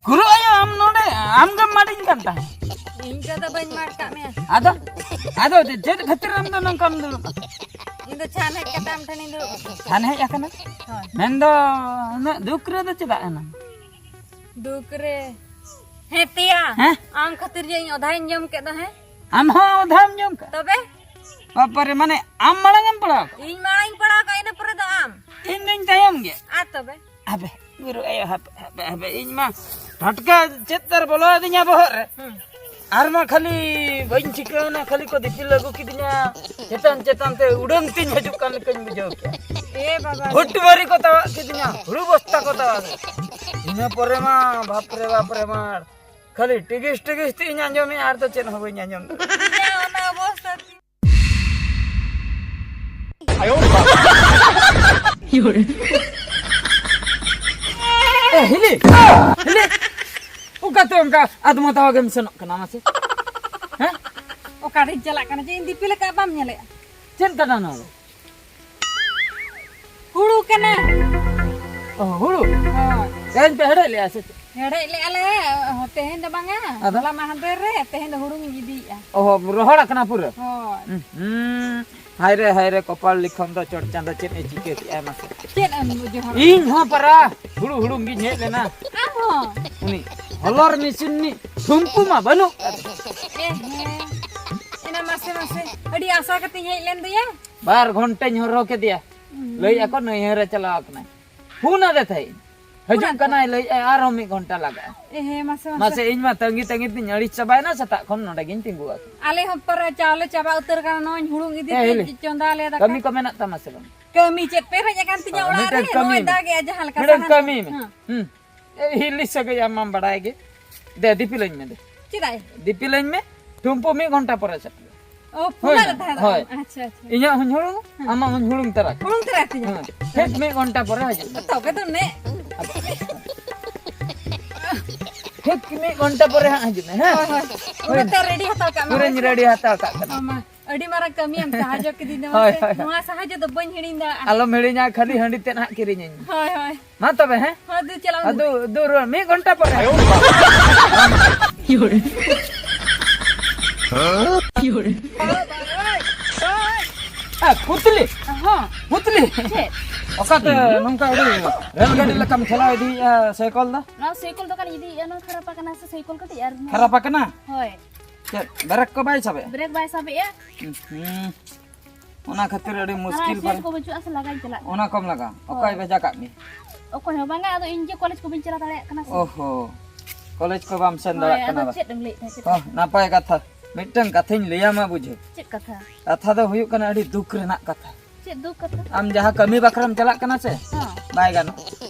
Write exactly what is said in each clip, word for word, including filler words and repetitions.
ᱠᱩᱨᱩ ᱟᱭᱳ, ᱟᱢ ᱱᱚᱰᱮ ᱟᱢ ᱜᱮᱢ ᱢᱟᱹᱰᱤᱧ ᱠᱟᱱ ᱛᱟᱦᱮᱸᱫ᱾ ᱤᱧ ᱫᱚ ᱟᱫᱚ ᱵᱟᱹᱧ ᱢᱟᱹᱰ ᱠᱟᱜ ᱢᱮᱭᱟ᱾ ᱟᱫᱚ ᱟᱫᱚ ᱪᱮᱫ ᱠᱷᱟᱹᱛᱤᱨ ᱟᱢ ᱫᱚ ᱱᱚᱝᱠᱟᱢ ᱫᱩᱲᱩᱵ ᱟᱠᱟᱱᱟ? ᱤᱧ ᱫᱚ ᱪᱷᱟᱱ ᱦᱮᱡ ᱠᱟᱛᱮ ᱟᱢ ᱴᱷᱮᱱᱤᱧ ᱫᱩᱲᱩᱵ ᱟᱠᱟᱱᱟ᱾ ᱪᱷᱟᱱ ᱦᱮᱡ ᱟᱠᱟᱱᱟ? ᱦᱳᱭ᱾ ᱢᱮᱱᱫᱚ ᱩᱱᱟᱹᱜ ᱫᱩᱠ ᱨᱮᱫᱚ ᱪᱮᱫᱟᱜ ᱮᱱᱟᱢ? ᱫᱩᱠ ᱨᱮ? ᱦᱮᱸ ᱛᱮᱭᱟ᱾ ᱦᱮᱸ? ᱟᱢ ᱠᱷᱟᱹᱛᱤᱨ ᱡᱮ ᱤᱧ ᱚᱫᱷᱟᱧ ᱡᱚᱢ ᱠᱮᱫ ᱫᱚ, ᱦᱮᱸ? ᱟᱢ ᱦᱚᱸ ᱚᱫᱷᱟᱢ ᱡᱚᱢ ᱠᱟᱜ? ᱛᱚᱵᱮ? ᱵᱟᱯᱟᱨᱮ, ᱢᱟᱱᱮ ᱟᱢ ᱢᱟᱲᱟᱝ ᱮᱢ ᱯᱟᱲᱟᱣ ᱠᱟᱜ? ᱤᱧ ᱢᱟᱲᱟᱝ ᱤᱧ ᱯᱟᱲᱟᱣ ᱠᱟᱜ, ᱤᱱᱟᱹ ᱯᱚᱨᱮ ᱫᱚ ᱟᱢ᱾ ᱤᱧ ᱫᱚᱧ ᱛᱟᱭᱚᱢ ᱜᱮ᱾ ᱟᱨ ᱛᱚᱵᱮ? ᱟᱵᱮ, ᱜᱩᱨᱩ ᱟᱭᱳ, ᱦᱟᱯᱮ, ᱦᱟᱯᱮ, ᱦᱟᱯᱮ, ᱤᱧ ᱢᱟ ᱴᱷᱟᱴᱠᱟ ᱪᱮᱫ ᱛᱟᱨ ᱵᱚᱞᱚ ᱟᱹᱫᱤᱧᱟ ᱵᱚᱦᱚᱜ ᱨᱮ᱾ ᱦᱩᱸ᱾ ᱟᱨ ᱢᱟ ᱠᱷᱟᱹᱞᱤ ᱵᱟᱹᱧ ᱴᱷᱤᱠᱟᱹᱣᱱᱟ, ᱠᱷᱟᱹᱞᱤ ᱠᱚ ᱫᱤᱯᱤᱞ ᱟᱹᱜᱩ ᱠᱤᱫᱤᱧᱟ, ᱪᱮᱛᱟᱱ ᱪᱮᱛᱟᱱ ᱛᱮ ᱩᱰᱟᱹᱱ ᱛᱤᱧ ᱦᱤᱡᱩᱜ ᱠᱟᱱ ᱞᱮᱠᱟᱧ ᱵᱩᱡᱷᱟᱹᱣ ᱠᱮᱜᱼᱟ᱾ ᱮ ᱵᱟᱵᱟ ᱨᱮ᱾ ᱦᱩᱴ ᱵᱟᱹᱨᱤ ᱠᱚ ᱛᱟᱣᱟᱜ ᱠᱤᱫᱤᱧᱟ, ᱦᱩᱲᱩ ᱵᱚᱥᱛᱟ ᱠᱚ ᱛᱟᱣᱟᱜ ᱠᱮᱫᱟ᱾ ᱤᱱᱟᱹ ᱯᱚᱨᱮ ᱢᱟ ᱵᱟᱯ ᱨᱮ ᱵᱟᱯ ᱨᱮ ᱢᱟ ᱠᱷᱟᱹᱞᱤ ᱴᱤᱜᱤᱥ ᱴᱤᱜᱤᱥ ᱛᱮ ᱤᱧ ᱟᱸᱡᱚᱢᱮᱜᱼᱟ, ᱟᱨ ᱫᱚ ᱪᱮᱫ ᱦᱚᱸ ᱵᱟᱹᱧ ᱟᱸᱡᱚᱢ ᱫᱟ᱾ ᱤᱧᱟᱹᱜ ᱚᱱᱟ ᱚᱵᱚᱥᱛᱟ ᱛᱤ- ᱮ, ᱦᱤᱞᱤ! ᱦᱤᱞᱤ! ᱚᱠᱟᱛᱮ ᱚᱱᱠᱟ ᱟᱫᱢᱚ ᱛᱟᱣᱟ ᱜᱮᱢ ᱥᱮᱱᱚᱜ ᱠᱟᱱᱟ ᱢᱟᱥᱮ? ᱦᱮᱸ? ᱚᱠᱟᱨᱤᱧ ᱪᱟᱞᱟᱜ ᱠᱟᱱᱟ ᱡᱮ ᱤᱧ ᱫᱤᱯᱤᱞ ᱟᱠᱟᱫ ᱵᱟᱢ ᱧᱮᱞᱮᱜᱼᱟ? ᱪᱮᱫ ᱠᱟᱱᱟ ᱱᱚᱣᱟ ᱫᱚ? ᱦᱩᱲᱩ ᱠᱟᱱᱟ᱾ ᱚ, ᱦᱩᱲᱩ? ᱦᱳᱭ᱾ ᱛᱮᱦᱮᱧ ᱯᱮ ᱦᱮᱲᱦᱮᱫ ᱞᱮᱜᱼᱟ ᱥᱮ ᱪᱮᱫ? ᱦᱮᱲᱦᱮᱫ ᱞᱮᱜᱼᱟ ᱞᱮ, ᱚ, ᱛᱮᱦᱮᱧ ᱫᱚ ᱵᱟᱝᱟ, ᱟᱫᱚ? ᱦᱚᱞᱟ ᱢᱟᱦᱫᱮᱨ ᱨᱮ, ᱛᱮᱦᱮᱧ ᱫᱚ ᱦᱩᱲᱩᱧ ᱤᱫᱤᱭᱮᱜᱼᱟ᱾ ᱚ, ᱨᱚᱦᱚᱲ ᱟᱠᱟᱱᱟ ᱯᱩᱨᱟᱹ? ᱦᱳᱭ᱾ ᱦᱩᱸ, ᱦᱩᱸ᱾ ᱦᱟᱭ ᱨᱮ, ᱦᱟᱭ ᱨᱮ, ᱠᱚᱯᱟᱞ ᱞᱤᱠᱷᱚᱱ ᱫᱚ ᱪᱚᱴ ᱪᱟᱸᱫᱚ ᱪᱮᱫ ᱮ ᱪᱤᱠᱟᱹ ᱠᱮᱜᱼᱟ ᱢᱟᱥᱮ? ᱪᱮᱫ ᱮᱢ ᱵᱩᱡᱷᱟᱹᱣᱟ? ᱤᱧ ᱦᱚᱸ ᱯᱟᱨᱟ ᱦᱩᱲᱩ ᱦᱩᱲᱩᱝ ᱜᱤᱧ ᱦᱮᱡ ᱞᱮᱱᱟ᱾ ᱟᱢ ᱦᱚᱸ? ᱩᱱᱤ ᱦᱚᱞᱚᱨ ᱢᱮᱥᱤᱱ ᱨᱤᱱᱤᱡ ᱥᱩᱢᱯᱩ ᱢᱟ ᱵᱟᱹᱱᱩᱜ ᱠᱟᱫᱮ᱾ ᱮ ᱦᱮᱸ᱾ ᱮᱱᱟ ᱢᱟᱥᱮ, ᱢᱟᱥᱮ, ᱟᱹᱰᱤ ᱟᱥᱟ ᱠᱟᱛᱮᱧ ᱦᱮᱡ ᱞᱮᱱ ᱫᱚᱭᱟ᱾ ᱵᱟᱨ ᱜᱷᱚᱱᱴᱟᱧ ᱦᱚᱨᱦᱚ ᱠᱮᱫᱮᱭᱟ᱾ ᱦᱩᱸ᱾ ᱞᱟᱹᱭᱮᱜᱼᱟ ᱠᱚ ᱱᱟᱹᱭᱦᱟᱹᱨ ᱮ ᱪᱟᱞᱟᱣ ᱠᱟᱱᱟᱭ᱾ ᱯᱷᱳᱱ ᱟᱫᱮ ᱛᱟᱦᱮᱸᱫ᱾ ᱦᱤᱡᱩᱜ ᱯᱷᱳᱱ ᱟᱫᱮ? ᱠᱟᱱᱟᱭ ᱞᱟᱹᱭᱮᱜᱼᱟᱭ ᱟᱨᱦᱚᱸ ᱢᱤᱫ ᱜᱷᱚᱱᱴᱟ ᱞᱟᱜᱟᱜᱼᱟ᱾ ᱮ ᱦᱮᱸ, ᱢᱟᱥᱮ, ᱢᱟᱥᱮ᱾ ᱢᱟᱥᱮ, ᱤᱧ ᱢᱟ ᱛᱟᱺᱜᱤ ᱛᱟᱺᱜᱤ ᱛᱤᱧ ᱟᱹᱲᱤᱥ ᱪᱟᱵᱟᱭᱮᱱᱟ, ᱥᱮᱛᱟᱜ ᱠᱷᱚᱱ ᱱᱚᱰᱮ ᱜᱤᱧ ᱛᱤᱸᱜᱩ ᱟᱠᱟᱱᱟ᱾ ᱟᱞᱮ ᱦᱚᱸ ᱯᱟᱨᱟ ᱪᱟᱣᱞᱮ ᱪᱟᱵᱟ ᱩᱛᱟᱹᱨ ᱠᱟᱱᱟ, ᱱᱚᱜᱼᱚᱭ ᱦᱩᱲᱩᱝ ᱤᱫᱤ ᱮ ᱛᱮ ᱦᱤᱞᱤ, ᱪᱚᱸᱫᱟ ᱞᱮ ᱫᱟᱠᱟ᱾ ᱠᱟᱹᱢᱤ ᱠᱚ ᱢᱮᱱᱟᱜ ᱛᱟᱢᱟ ᱥᱮ ᱵᱟᱝ? ᱠᱟᱹᱢᱤ ᱪᱮᱫ ᱯᱮᱨᱮᱡ ᱟᱠᱟᱱ ᱛᱤᱧᱟ ᱚᱲᱟᱜ ᱨᱮ, ᱢᱤᱫᱴᱮᱱ ᱠᱟᱹᱢᱤ ᱱᱚᱜᱼᱚᱭ ᱢᱮ᱾ ᱫᱟᱜᱮᱜᱼᱟ ᱡᱟᱦᱟᱸ ᱞᱮᱠᱟ ᱢᱤᱫᱴᱮᱱ ᱥᱟᱦᱟᱱ ᱠᱟᱹᱢᱤ ᱠᱚ᱾ ᱢᱮ᱾ ᱦᱮᱸ᱾ ᱦᱩᱸ᱾ ᱮ ᱦᱤᱞᱤ ᱥᱟᱹᱜᱟᱹᱭ ᱟᱢ ᱢᱟᱢ ᱵᱟᱲᱟᱭ ᱜᱮ᱾ ᱫᱮ, ᱫᱤᱯᱤᱞᱟᱹᱧ ᱢᱮ ᱫᱮ᱾ ᱪᱮᱫᱟᱜ ᱭᱟ? ᱫᱤᱯᱤᱞᱟᱹᱧ ᱢᱮ᱾ ᱴᱷᱩᱢᱯᱩ ᱢᱤᱫ ᱜᱷᱚᱱᱴᱟ ᱯᱚᱨᱮ ᱥᱮᱴᱮᱨ᱾ ᱚ, ᱯᱷᱳᱱ ᱦᱳᱭ, ᱟᱫᱮ ᱛᱟᱦᱮᱸᱫ ᱦᱳᱭ᱾ ᱟᱢ? ᱟᱪᱪᱷᱟ, ᱟᱪᱪᱷᱟ᱾ ᱤᱧᱟᱹᱜ ᱦᱚᱸᱧ ᱦᱩᱲᱩᱝ, ᱦᱮᱸ᱾ ᱟᱢᱟᱜ ᱦᱚᱸᱧ ᱦᱩᱲᱩᱝ ᱛᱟᱨᱟ ᱠᱮᱫᱟ᱾ ᱦᱩᱲᱩᱝ ᱛᱟᱨᱟ ᱛᱤᱧᱟᱹ᱾ ᱦᱮᱸ᱾ ᱴᱷᱤᱠ ᱢᱤᱫ ᱜᱷᱚᱱᱴᱟ ᱯᱚᱨᱮ ᱦᱤᱡᱩᱜ ᱢᱮ᱾ ᱛᱚᱵᱮ ᱫᱚ ᱱᱮ᱾ ᱴᱷᱤᱠ ᱢᱤᱫ ᱜᱷᱚᱱᱴᱟ ᱯᱚᱨᱮ ᱦᱟᱸᱜ ᱦᱤᱡᱩᱜ ᱢᱮ, ᱦᱮᱸ? ᱦᱳᱭ, ᱦᱳᱭ᱾ ᱦᱳᱭ᱾ ᱯᱩᱨᱟᱹ ᱛᱮ ᱨᱮᱰᱤ ᱦᱟᱛᱟᱲ ᱠᱟᱜ ᱢᱮ᱾ ᱯᱩᱨᱟᱹᱧ ᱨᱮᱰᱤ ᱦᱟᱛᱟᱲ ᱠᱟᱜ ᱠᱟᱱᱟ᱾ ᱦᱚᱸ, ᱢᱟ᱾ ᱟᱹᱰᱤ ᱢᱟᱨᱟᱝ ᱠᱟᱹᱢᱤᱭᱮᱢ ᱥᱟᱦᱟᱡᱽ ᱠᱮᱫᱤᱧᱟ᱾ ᱦᱳᱭ, ᱢᱟᱥᱮ, ᱦᱳᱭ᱾ ᱱᱚᱣᱟ ᱥᱟᱦᱟᱡᱽ ᱫᱚ ᱵᱟᱹᱧ ᱦᱤᱲᱤᱧ ᱫᱟ᱾ ᱟᱞᱚᱢ ᱦᱤᱲᱤᱧᱟ, ᱠᱷᱟᱹᱞᱤ ᱦᱟᱺᱰᱤ ᱛᱮᱫ ᱦᱟᱸᱜ ᱠᱤᱨᱤᱧᱟᱹᱧ᱾ ᱦᱳᱭ, ᱦᱳᱭ᱾ ᱢᱟ ᱛᱚᱵᱮ, ᱦᱮᱸ? ᱦᱳᱭ, ᱫᱩ ᱪᱟᱞᱟᱣ ᱟᱫᱚ ᱫᱩ ᱨᱩᱣᱟᱹᱲ ᱢᱤᱫ ᱜᱷᱚᱱᱴᱟ ᱯᱚᱨᱮ᱾ ᱮ, ᱯᱩᱛᱞᱤ᱾ ᱦᱚᱸ᱾ ᱯᱩᱛᱞᱤ᱾ ᱪᱮᱫ? ᱚᱠᱟᱛᱮ ᱱᱚᱝᱠᱟ ᱟᱹᱰᱤ ᱨᱮᱞ ᱜᱟᱹᱰᱤ ᱞᱮᱠᱟᱢ ᱪᱟᱞᱟᱣ ᱤᱫᱤᱭᱮᱫᱼᱟ ᱥᱟᱭᱠᱮᱞ ᱫᱚ? ᱱᱚᱣᱟ ᱥᱟᱭᱠᱮᱞ ᱫᱚ ᱠᱟᱱ ᱤᱫᱤᱭᱮᱫᱼᱟ, ᱱᱚᱣᱟ ᱠᱷᱟᱨᱟᱯ ᱟᱠᱟᱱᱟ ᱥᱮ ᱥᱟᱭᱠᱮᱞ ᱠᱟᱹᱴᱤᱡ ᱟᱨ ᱱᱚᱣᱟ ᱠᱷᱟᱨᱟᱯ ᱟᱠᱟᱱᱟ? ᱦᱳᱭ᱾ ᱪᱮᱫ, ᱵᱨᱮᱠ ᱠᱚ ᱵᱟᱭ ᱥᱟᱵᱮᱜᱼᱟ? ᱵᱨᱮᱠ ᱵᱟᱭ ᱥᱟᱵᱮᱜᱼᱟ᱾ ᱦᱩᱸ᱾ ᱚᱱᱟ ᱠᱷᱟᱹᱛᱤᱨ ᱟᱹᱰᱤ ᱚᱱᱟ ᱢᱩᱥᱠᱤᱞ ᱮᱠᱥᱤᱰᱮᱱᱴ ᱯᱟᱨ-, ᱠᱚ ᱵᱟᱹᱪᱩᱜᱼᱟ ᱥᱮ ᱞᱟᱜᱟᱧ ᱪᱟᱞᱟᱜ ᱠᱟᱱᱟ᱾ ᱚᱱᱟ ᱠᱚᱢ ᱞᱟᱜᱟ᱾ ᱦᱳᱭ᱾ ᱚᱠᱚᱭ ᱵᱷᱮᱡᱟ ᱠᱟᱜ ᱢᱮ? ᱚᱠᱚᱭ ᱦᱚᱸ ᱵᱟᱝᱟ, ᱟᱫᱚ ᱤᱧ ᱜᱮ ᱠᱚᱞᱮᱡᱽ ᱠᱚ ᱵᱟᱹᱧ ᱪᱟᱞᱟᱣ ᱫᱟᱲᱮᱭᱟᱜ ᱠᱟᱱᱟ ᱥᱮ᱾ ᱚᱦᱚ, ᱠᱚᱞᱮᱡᱽ ᱠᱚ ᱵᱟᱢ ᱥᱮᱱ ᱦᱳᱭ, ᱫᱟᱲᱮᱭᱟᱜ ᱠᱟᱱᱟ ᱟᱫᱚ ᱵᱟ? ᱪᱮᱫ ᱮᱢ ᱞᱟᱹᱭᱮᱫ ᱛᱟᱦᱮᱸᱫ? ᱪᱮᱫ ᱦᱚᱸ, ᱱᱟᱯᱟᱭ ᱠᱟᱛᱷᱟ᱾ ᱢᱤᱫᱴᱟᱝ ᱠᱟᱛᱷᱟᱧ ᱞᱟᱹᱭᱟᱢᱟ ᱵᱩᱡᱷᱟᱹᱣ᱾ ᱪᱮᱫ ᱠᱟᱛᱷᱟ? ᱠᱟᱛᱷᱟ ᱫᱚ ᱦᱩᱭᱩᱜ ᱠᱟᱱᱟ ᱟᱹᱰᱤ ᱫᱩᱠ ᱨᱮᱱᱟᱜ ᱠᱟᱛᱷᱟ᱾ ᱪᱮᱫ ᱫᱩᱠ ᱠᱟᱛᱷᱟ? ᱟᱢ ᱡᱟᱦᱟᱸ ᱠᱟᱹᱢᱤ ᱵᱟᱠᱷᱨᱟᱢ ᱪᱟᱞᱟᱜ ᱠᱟᱱᱟ ᱥᱮ? ᱦᱚᱸ᱾ ᱵᱟᱭ ᱜᱟᱱᱚᱜᱼᱟ᱾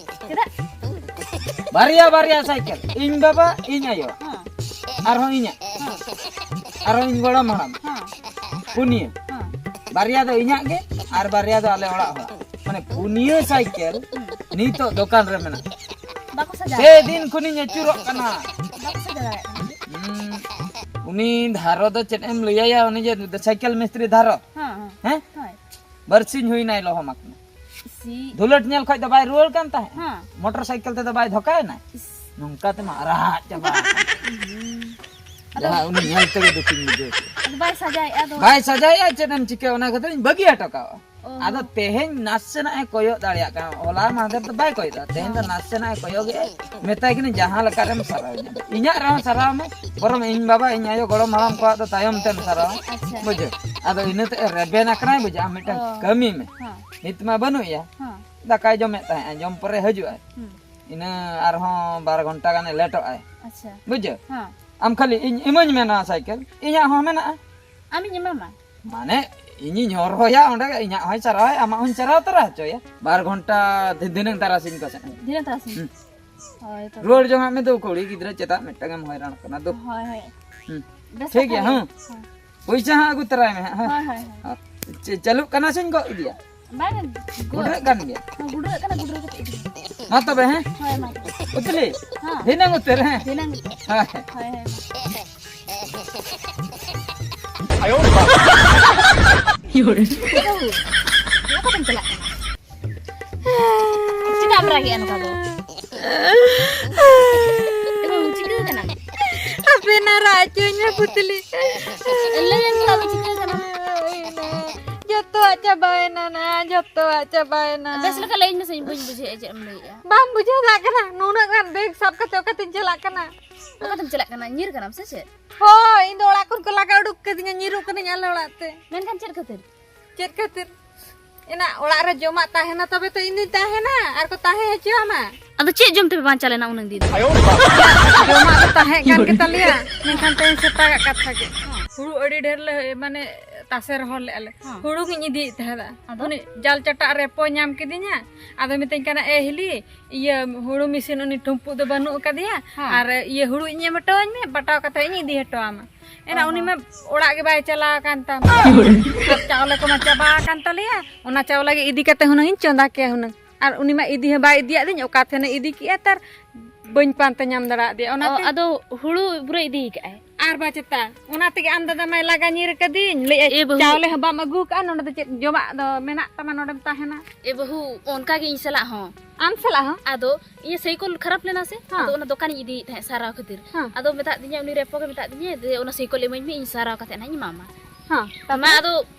ᱪᱮᱫᱟᱜ? ᱵᱟᱨᱭᱟ ᱵᱟᱨᱭᱟ ᱥᱟᱭᱠᱮᱞ, ᱤᱧ ᱵᱟᱵᱟ, ᱤᱧ ᱟᱭᱳ, ᱦᱚᱸ᱾ ᱟᱨᱦᱚᱸ ᱤᱧᱟᱹᱜ, ᱦᱚᱸ᱾ ᱟᱨᱦᱚᱸ ᱤᱧ ᱜᱚᱲᱚᱢ ᱦᱟᱲᱟᱢ, ᱦᱚᱸ᱾ ᱯᱩᱱᱭᱟᱹ᱾ ᱦᱚᱸ᱾ ᱵᱟᱨᱭᱟ ᱫᱚ ᱤᱧᱟᱹᱜ ᱜᱮ ᱟᱨ ᱵᱟᱨᱭᱟ ᱫᱚ ᱟᱞᱮ ᱚᱲᱟᱜ ᱦᱚᱲᱟᱜ᱾ ᱢᱟᱱᱮ ᱯᱩᱱᱭᱟᱹ ᱥᱟᱭᱠᱮᱞ ᱦᱩᱸ᱾ ᱱᱤᱛᱚᱜ ᱫᱚᱠᱟᱱ ᱨᱮ ᱢᱮᱱᱟᱜᱼᱟ᱾ ᱵᱟᱠᱚ ᱥᱟᱡᱟᱣ ᱯᱮ ᱠᱟᱫᱟ? ᱫᱤᱱ ᱠᱷᱚᱱᱤᱧ ᱟᱹᱪᱩᱨᱚᱜ ᱠᱟᱱᱟ᱾ ᱵᱟᱠᱚ ᱥᱟᱡᱟᱣ ᱫᱟᱲᱮᱭᱟᱜ ᱠᱟᱱᱟ? ᱦᱩᱸ᱾ ᱩᱱᱤ ᱫᱷᱟᱨᱚ ᱫᱚ ᱪᱮᱫ ᱮᱢ ᱞᱟᱹᱭᱟᱭᱟ, ᱩᱱᱤ ᱡᱮ ᱥᱟᱭᱠᱮᱞ ᱢᱤᱥᱛᱨᱤ ᱫᱷᱟᱨᱚ? ᱦᱮᱸ, ᱦᱮᱸ᱾ ᱦᱮᱸ? ᱦᱳᱭ᱾ ᱵᱟᱨᱥᱤᱧ ᱦᱩᱭᱱᱟᱭ ᱞᱚᱦᱚᱢ ᱟᱠᱟᱱᱟ᱾ ᱤᱥᱤ᱾ ᱫᱷᱩᱞᱟᱹᱴ ᱧᱮᱞ ᱠᱷᱚᱡ ᱫᱚ ᱵᱟᱭ ᱨᱩᱣᱟᱹᱲ ᱠᱟᱱ ᱛᱟᱦᱮᱸᱫ᱾ ᱦᱮᱸ᱾ ᱢᱚᱴᱚᱨ ᱥᱟᱭᱠᱮᱞ ᱛᱮᱫᱚ ᱵᱟᱭ ᱫᱷᱚᱠᱟᱭᱮᱱᱟ᱾ ᱤᱥ᱾ ᱱᱚᱝᱠᱟ ᱛᱮᱢᱟ ᱟᱨᱟᱜ ᱪᱟᱵᱟ ᱟᱠᱟᱱᱟ᱾ ᱦᱩᱸ᱾ ᱟᱫᱚ ᱡᱟᱦᱟᱸ ᱩᱱᱤ ᱧᱮᱞ ᱛᱮᱜᱮ ᱫᱩᱠᱤᱧ ᱵᱩᱡᱷᱟᱹᱣ ᱠᱮᱫᱟ᱾ ᱟᱫᱚ ᱵᱟᱭ ᱥᱟᱡᱟᱣᱮᱫᱼᱟ ᱟᱫᱚ᱾ ᱵᱟᱭ ᱥᱟᱡᱟᱣᱮᱫᱼᱟ, ᱪᱮᱫ ᱮᱢ ᱪᱤᱠᱟᱹᱭᱟ, ᱚᱱᱟ ᱠᱷᱟᱹᱛᱤᱨ ᱤᱧ ᱵᱟᱹᱜᱤ ᱦᱚᱴᱚ ᱠᱟᱜᱼᱟ᱾ ᱚ᱾ ᱟᱫᱚ ᱛᱮᱦᱮᱧ ᱱᱟᱥᱮᱱᱟᱜ ᱮ ᱠᱚᱭᱚᱜ ᱫᱟᱲᱮᱭᱟᱜ ᱠᱟᱱᱟ, ᱦᱚᱞᱟ ᱢᱟᱦᱫᱮᱨ ᱫᱚ ᱵᱟᱭ ᱠᱚᱭᱚᱜ ᱫᱟ, ᱛᱮᱦᱮᱧ ᱫᱚ ᱚ᱾ ᱱᱟᱥᱮᱱᱟᱜ ᱮ ᱠᱚᱭᱚᱜᱮᱫᱼᱟ, ᱢᱮᱛᱟᱭ ᱠᱟᱹᱱᱟᱹᱧ ᱡᱟᱦᱟᱸ ᱞᱮᱠᱟ ᱨᱮᱢ ᱥᱟᱨᱟᱣᱤᱧᱟ, ᱤᱧᱟᱹᱜ ᱨᱮᱦᱚᱸ ᱥᱟᱨᱟᱣ ᱢᱮ, ᱵᱚᱨᱚᱝ ᱤᱧ ᱵᱟᱵᱟ ᱤᱧ ᱟᱭᱳ ᱜᱚᱲᱚᱢ ᱦᱟᱲᱟᱢ ᱠᱚᱣᱟᱜ ᱫᱚ ᱛᱟᱭᱚᱢ ᱛᱮᱢ ᱥᱟᱨᱟᱣᱟ᱾ ᱟᱪᱪᱷᱟ᱾ ᱵᱩᱡᱷᱟᱹᱣ? ᱟᱫᱚ ᱤᱱᱟᱹ ᱛᱮ ᱨᱮᱵᱮᱱ ᱟᱠᱟᱱᱟᱭ, ᱵᱩᱡᱷᱟᱹᱣ, ᱟᱢ ᱢᱤᱫᱴᱟᱝ ᱚ᱾ ᱠᱟᱹᱢᱤ ᱢᱮ, ᱦᱮᱸ᱾ ᱱᱤᱛ ᱢᱟ ᱵᱟᱹᱱᱩᱜ ᱮᱭᱟ, ᱦᱮᱸ᱾ ᱫᱟᱠᱟᱭ ᱡᱚᱢᱮᱫ ᱛᱟᱦᱮᱸᱜᱼᱟ, ᱡᱚᱢ ᱯᱚᱨᱮ ᱦᱤᱡᱩᱜᱼᱟᱭ, ᱦᱩᱸ᱾ ᱤᱱᱟᱹ ᱟᱨᱦᱚᱸ ᱵᱟᱨ ᱜᱷᱚᱱᱴᱟ ᱜᱟᱱᱮ ᱞᱮᱴᱚᱜᱼᱟᱭ, ᱟᱪᱪᱷᱟ᱾ ᱵᱩᱡᱷᱟᱹᱣ? ᱦᱮᱸ᱾ ᱟᱢ ᱠᱷᱟᱹᱞᱤ ᱤᱧ ᱤᱢᱟᱹᱧ ᱢᱮ ᱱᱚᱣᱟ ᱥᱟᱭᱠᱮᱞ, ᱤᱧᱟᱹᱜ ᱦᱚᱸ ᱢᱮᱱᱟᱜᱼᱟ᱾ ᱟᱢᱤᱧ ᱮᱢᱟᱢᱟ? ᱢᱟᱱᱮ, ᱤᱧᱤᱧ ᱦᱚᱨᱦᱚᱭᱟ ᱚᱸᱰᱮ, ᱤᱧᱟᱹᱜ ᱦᱚᱸᱭ ᱥᱟᱨᱟᱣᱟᱭ, ᱟᱢᱟᱜ ᱦᱚᱸᱧ ᱥᱟᱨᱟᱣ ᱛᱚᱨᱟ ᱦᱚᱪᱚᱭᱟ᱾ ᱵᱟᱨ ᱜᱷᱚᱱᱴᱟ ᱫᱷᱤ-, ᱫᱷᱤᱱᱟᱹᱝ ᱛᱟᱨᱟᱥᱤᱧ ᱠᱚ ᱥᱮᱫ᱾ ᱫᱷᱤᱱᱟᱹᱝ ᱛᱟᱨᱟᱥᱤᱧ? ᱦᱩᱸ᱾ ᱦᱳᱭ ᱛᱚᱵᱮ᱾ ᱨᱩᱣᱟᱹᱲ ᱡᱚᱝᱟᱜ ᱢᱮ ᱫᱩ ᱠᱩᱲᱤ ᱜᱤᱫᱽᱨᱟᱹ, ᱪᱮᱫᱟᱜ ᱢᱤᱫᱴᱟᱝ ᱮᱢ ᱦᱚᱭᱨᱟᱱᱚᱜ ᱠᱟᱱᱟ ᱫᱩ? ᱦᱳᱭ, ᱦᱳᱭ᱾ ᱦᱩᱸ᱾ ᱵᱮᱥ ᱴᱷᱤᱠ ᱠᱟᱛᱷᱟ ᱜᱮᱭᱟ, ᱜᱮ᱾ ᱦᱮᱸ᱾ ᱦᱳᱭ᱾ ᱯᱚᱭᱥᱟ ᱦᱚᱸ ᱟᱹᱜᱩ ᱛᱚᱨᱟᱭ ᱢᱮ ᱦᱟᱸᱜ, ᱦᱮᱸ᱾ ᱦᱳᱭ, ᱦᱳᱭ, ᱦᱳᱭ᱾ ᱟᱨ ᱪᱮ-, ᱪᱟᱹᱞᱩᱜ ᱠᱟᱱᱟ ᱥᱮᱧ ᱜᱚᱜ ᱤᱫᱤᱭᱟ? ᱵᱟᱝ, ᱜᱚᱜ᱾ ᱜᱩᱰᱨᱟᱹᱜ ᱠᱟᱱ ᱜᱮᱭᱟ᱾ ᱦᱮᱸ, ᱜᱩᱰᱨᱟᱹᱜ ᱠᱟᱱᱟ, ᱜᱩᱰᱨᱟᱹ ᱠᱟᱛᱮ ᱤᱫᱤ ᱢᱮ᱾ ᱢᱟ ᱛᱚᱵᱮ, ᱦᱮᱸ? ᱦᱳᱭ, ᱢᱟ ᱛᱚᱵᱮ᱾ ᱩᱛᱞᱤ, ᱦᱮᱸ᱾ ᱫᱷᱤᱱᱟᱹᱝ ᱩᱛᱟᱹᱨ, ᱦᱮᱸ? ᱫᱷᱤᱱᱟᱹᱝ ᱩᱛᱟᱹᱨ᱾ ᱦᱳᱭ᱾ ᱦᱳᱭ, ᱦᱳᱭ, ᱢᱟ᱾ ᱚᱠᱟᱛᱮᱢ ᱪᱟᱞᱟᱜ ᱠᱟᱱᱟ? ᱪᱮᱫᱟᱜ ᱮᱢ ᱨᱟᱜᱮᱜᱼᱟ ᱱᱚᱝᱠᱟ ᱫᱚ? ᱮ ᱵᱟᱹᱵᱩ, ᱪᱤᱠᱟᱹ ᱠᱟᱱᱟᱢ? ᱦᱟᱯᱮ ᱱᱟ, ᱨᱟᱜ ᱦᱚᱪᱚᱧ ᱢᱮ ᱯᱩᱛᱞᱤ᱾ ᱞᱟᱹᱭ ᱢᱮ ᱵᱟᱹᱵᱩ, ᱪᱤᱠᱟᱹ ᱠᱟᱱᱟᱢ? ᱡᱚᱛᱚᱣᱟᱜ ᱪᱟᱵᱟᱭᱮᱱᱟ ᱱᱟ, ᱡᱚᱛᱚᱣᱟᱜ ᱪᱟᱵᱟᱭᱮᱱᱟ᱾ ᱵᱮᱥ ᱞᱮᱠᱟ ᱞᱟᱹᱭᱟᱹᱧ ᱢᱮᱥᱮ, ᱤᱧ ᱵᱟᱹᱧ ᱵᱩᱡᱷᱟᱹᱣᱮᱫᱼᱟ ᱪᱮᱫ ᱮᱢ ᱞᱟᱹᱭᱮᱫᱼᱟ᱾ ᱵᱟᱢ ᱵᱩᱡᱷᱟᱹᱣ ᱫᱟᱲᱮᱭᱟᱜ ᱠᱟᱱᱟ? ᱱᱩᱱᱟᱹᱜ ᱜᱟᱱ ᱵᱮᱜᱽ ᱥᱟᱵ ᱠᱟᱛᱮ ᱚᱠᱟᱛᱮᱧ ᱪᱟᱞᱟᱜ ᱠᱟᱱᱟ? ᱚᱠᱟᱛᱮᱢ ᱪᱟᱞᱟᱜ ᱠᱟᱱᱟ? ᱧᱤᱨ ᱠᱟᱱᱟᱢ ᱥᱮ ᱪᱮᱫ? ᱦᱳᱭ, ᱤᱧ ᱫᱚ ᱚᱲᱟᱜ ᱠᱷᱚᱱ ᱠᱚ ᱞᱟᱜᱟ ᱩᱰᱩᱠ ᱠᱟᱹᱫᱤᱧᱟ, ᱧᱤᱨᱩᱜ ᱠᱟᱹᱱᱟᱹᱧ ᱟᱞᱮ ᱚᱲᱟᱜ ᱛᱮ᱾ ᱢᱮᱱᱠᱷᱟᱱ ᱪᱮᱫ ᱠᱷᱟᱹᱛᱤᱨ? ᱪᱮᱫ ᱠᱷᱟᱹᱛᱤᱨ? ᱮᱱᱟ ᱚᱲᱟᱜ ᱨᱮ ᱡᱚᱢᱟᱜ ᱛᱟᱦᱮᱱᱟ ᱛᱚᱵᱮ ᱛᱚ ᱤᱧ ᱫᱩᱧ ᱛᱟᱦᱮᱱᱟ, ᱟᱨ ᱠᱚ ᱛᱟᱦᱮᱸ ᱦᱚᱪᱚᱣᱟᱢᱟ? ᱟᱫᱚ ᱪᱮᱫ ᱡᱚᱢ ᱛᱮᱯᱮ ᱵᱟᱧᱪᱟᱣ ᱞᱮᱱᱟ ᱩᱱᱟᱹᱜ ᱫᱤᱱ? ᱡᱚᱢᱟᱜ ᱫᱚ ᱛᱟᱦᱮᱸ ᱠᱟᱱ ᱜᱮᱛᱟᱞᱮᱭᱟ, ᱢᱮᱱᱠᱷᱟᱱ ᱛᱮᱦᱮᱧ ᱥᱮᱛᱟᱜᱟᱜ ᱠᱟᱛᱷᱟ ᱜᱮ᱾ ᱦᱩᱲᱩ ᱟᱹᱰᱤ ᱰᱷᱮᱨ ᱞᱮ, ᱢᱟᱱᱮ, ᱛᱟᱥᱮ ᱨᱚᱦᱚᱲ ᱞᱮᱜᱼᱟ ᱞᱮ᱾ ᱦᱮᱸ᱾ ᱦᱩᱲᱩ ᱜᱤᱧ ᱤᱫᱤᱭᱮᱫ ᱛᱟᱦᱮᱸᱫᱼᱟ᱾ ᱟᱫᱚ? ᱩᱱᱤ ᱡᱟᱞ ᱪᱟᱴᱟᱜ ᱨᱮᱯᱚ ᱧᱟᱢ ᱠᱤᱫᱤᱧᱟ᱾ ᱟᱫᱚ ᱢᱤᱛᱟᱹᱧ ᱠᱟᱱᱟ, "ᱮ ᱦᱤᱞᱤ, ᱤᱭᱟᱹ, ᱦᱩᱲᱩ ᱢᱤᱥᱤᱱ ᱩᱱᱤ ᱴᱷᱩᱢᱯᱩᱜ ᱫᱚ ᱵᱟᱹᱱᱩᱜ ᱟᱠᱟᱫᱮᱭᱟ, ᱦᱮᱸ᱾ ᱟᱨ ᱤᱭᱟᱹ, ᱦᱩᱲᱩ ᱤᱧ ᱮᱢ ᱦᱚᱴᱚ ᱟᱹᱧ ᱢᱮ, ᱵᱟᱴᱟᱣ ᱠᱟᱛᱮ ᱤᱧ ᱤᱫᱤ ᱦᱚᱴᱚ ᱟᱢᱟ᱾" ᱮᱱᱟ ᱚ ᱩᱱᱤ ᱦᱚᱸ᱾ ᱢᱟ ᱚᱲᱟᱜ ᱜᱮ ᱵᱟᱭ ᱪᱟᱞᱟᱣ ᱟᱠᱟᱱ ᱛᱟᱢ᱾ ᱟᱨ ᱪᱟᱣᱞᱮ ᱠᱚᱢᱟ ᱪᱟᱵᱟ ᱟᱠᱟᱱ ᱛᱟᱞᱮᱭᱟ, ᱚᱱᱟ ᱪᱟᱣᱞᱮ ᱜᱮ ᱤᱫᱤ ᱠᱟᱛᱮ ᱦᱩᱱᱟᱹᱝ ᱤᱧ ᱪᱚᱸᱫᱟ ᱠᱮᱭᱟ ᱦᱩᱱᱟᱹᱝ᱾ ᱟᱨ ᱩᱱᱤ ᱢᱟ ᱤᱫᱤ ᱦᱚᱸ ᱵᱟᱭ ᱤᱫᱤᱭᱟᱫ ᱫᱤᱧ, ᱚᱠᱟ ᱴᱷᱮᱱᱮ ᱤᱫᱤ ᱠᱮᱜᱼᱟ ᱛᱟᱨ ᱵᱟᱹᱧ ᱯᱟᱱᱛᱮ ᱧᱟᱢ ᱫᱟᱲᱮᱭᱟᱫᱮᱭᱟ᱾ ᱚ, ᱚᱱᱟᱛᱮ ᱟᱫᱚ ᱦᱩᱲᱩ ᱯᱩᱨᱟᱹ ᱤᱫᱤ ᱠᱟᱜᱼᱟᱭ᱾ ᱟᱨ ᱵᱟ ᱪᱮᱛᱟ, ᱚᱱᱟ ᱛᱮᱜᱮ ᱟᱢ ᱫᱟᱫᱟ ᱢᱟᱭ ᱞᱟᱜᱟ ᱧᱤᱨ ᱠᱟᱹᱫᱤᱧ᱾ ᱞᱟᱹᱭᱮᱫᱼᱟᱭ, ᱮ ᱵᱟᱹᱦᱩ᱾ ᱪᱟᱣᱞᱮ ᱦᱚᱸ ᱵᱟᱢ ᱟᱹᱜᱩ ᱠᱟᱜᱼᱟ, ᱱᱚᱰᱮ ᱫᱚ ᱪᱮᱫ ᱡᱚᱢᱟᱜ ᱫᱚ ᱢᱮᱱᱟᱜ ᱛᱟᱢᱟ, ᱱᱚᱰᱮᱢ ᱛᱟᱦᱮᱱᱟ? ᱮ ᱵᱟᱹᱦᱩ, ᱚᱱᱠᱟ ᱜᱮ ᱤᱧ ᱥᱟᱞᱟᱜ ᱦᱚᱸ᱾ ᱟᱢ ᱥᱟᱞᱟᱜ ᱦᱚᱸ? ᱟᱫᱚ ᱤᱧᱟᱹᱜ ᱥᱟᱭᱠᱮᱞ ᱠᱷᱟᱨᱟᱯ ᱞᱮᱱᱟ ᱥᱮ, ᱦᱮᱸ᱾ ᱟᱫᱚ ᱚᱱᱟ ᱫᱚᱠᱟᱱᱤᱧ ᱤᱫᱤᱭᱮᱫ ᱛᱟᱦᱮᱸᱫ ᱥᱟᱨᱟᱣ ᱠᱷᱟᱹᱛᱤᱨ᱾ ᱦᱮᱸ᱾ ᱟᱫᱚ ᱢᱮᱛᱟᱫ ᱫᱤᱧᱟ ᱩᱱᱤ ᱨᱮᱯᱚ ᱜᱮ ᱢᱮᱛᱟᱫ ᱫᱤᱧᱟ, "ᱫᱮ, ᱚᱱᱟ ᱥᱟᱭᱠᱮᱞ ᱤᱢᱟᱹᱧ ᱢᱮ, ᱤᱧ ᱥᱟᱨᱟᱣ ᱠᱟᱛᱮ ᱱᱟᱜ ᱤᱧ ᱮᱢᱟᱢᱟ᱾" ᱦᱮᱸ, ᱢᱟ ᱛᱟᱨᱯᱚᱨᱮ? ᱟᱫᱚ